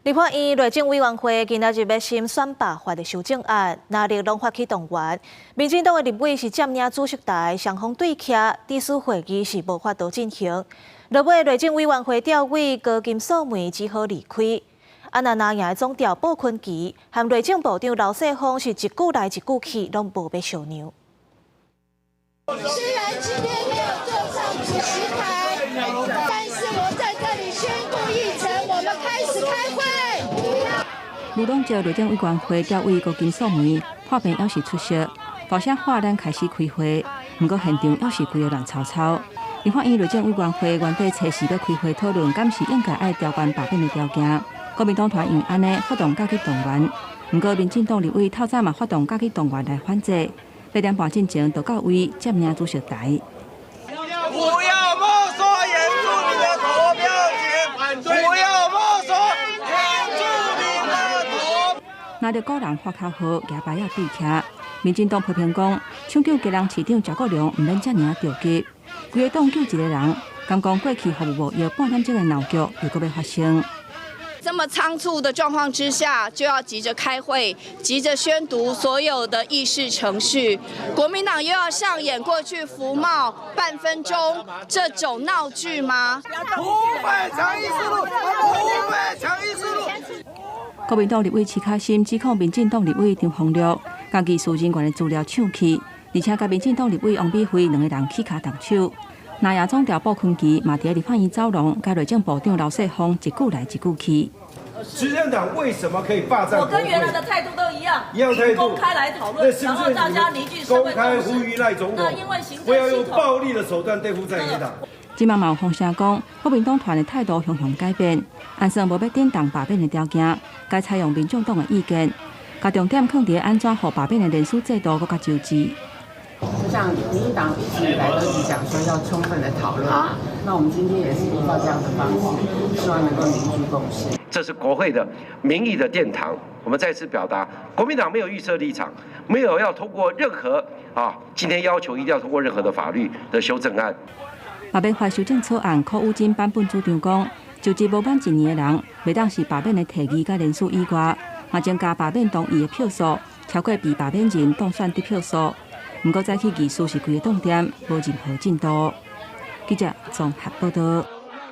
立法院內政委員會今仔日欲審選罷法的修正案，藍綠攏發起動員。民進黨的立委是佔領主席台，雙方對徛，致使會議是無法度進行。落尾內政委員會調委高金素梅只好離開。啊，若藍營的總召布坤琪和內政部長劉世鋒是一句來一句去，攏無欲相讓。雖然今天沒有坐上主席台，但是我在這裡宣布議程，我們開始開會。盧龍召內政委員會調委高金素梅破病猶是出席，大聲喊咱開始開會，毋過現場猶是規个亂糟糟。立法院內政委員會原底初四欲開會討論，敢是應該愛調懸罷免的條件。國民黨團因為按呢發動甲去動員，毋過民進黨立委透早嘛發動甲去動員來反制。8點半進前就到位佔領主席台。不要沒收原住民的投票權！不要沒收原住民的投。藍綠各人發口號，舉牌仔對徛。民進黨批評講，搶救基隆市長趙國龍毋免遮爾仔著急，規个黨救一個人，敢講過去服務無藥半點鐘的鬧劇又閣欲發生。這麼倉促的狀況之下，就要急着開會，急着宣讀所有的議事程序。國民黨又要上演過去服貿半分鐘這種鬧劇嗎？不會強硬思路，不會強硬思路。國民黨立委徐巧芯指控民進黨立委張宏陸，共技術人員的資料搶去，而且佮民進黨立委王美惠兩個人起跤動手。藍營總召布坤琪嘛佇立法院走廊，佮內政部長劉世鋒一句來一句去。執政黨為什麼可以霸佔？我跟原來的態度都一樣，一樣態度，公開來討論，然後大家凝聚社會公開呼籲賴總統，那因為行政不要用暴力的手段對付在野黨。這馬嘛有風聲講，國民黨團的態度雄雄改變，按算無欲振動罷免的條件，改採用民眾黨的意見，共重點放佇按怎予罷免的人選制度閣較周至。就像民進黨一直以來都是講說要充分的討論，那我們今天也是依照這樣的方式，希望能夠凝聚共識。這是國會的民意的殿堂，我們再次表達，國民黨沒有預設立場，沒有要通過任何啊，今天要求一定要通過任何的法律的修正案。罷免法修正草案，柯宇禎版本主張講，就職無滿一年的人，袂當是罷免的提議佮人數以外，嘛增加罷免同意的票數，超過被罷免人當選得票數。毋過早起議事是規个當點，無任何進度。記者綜合報道。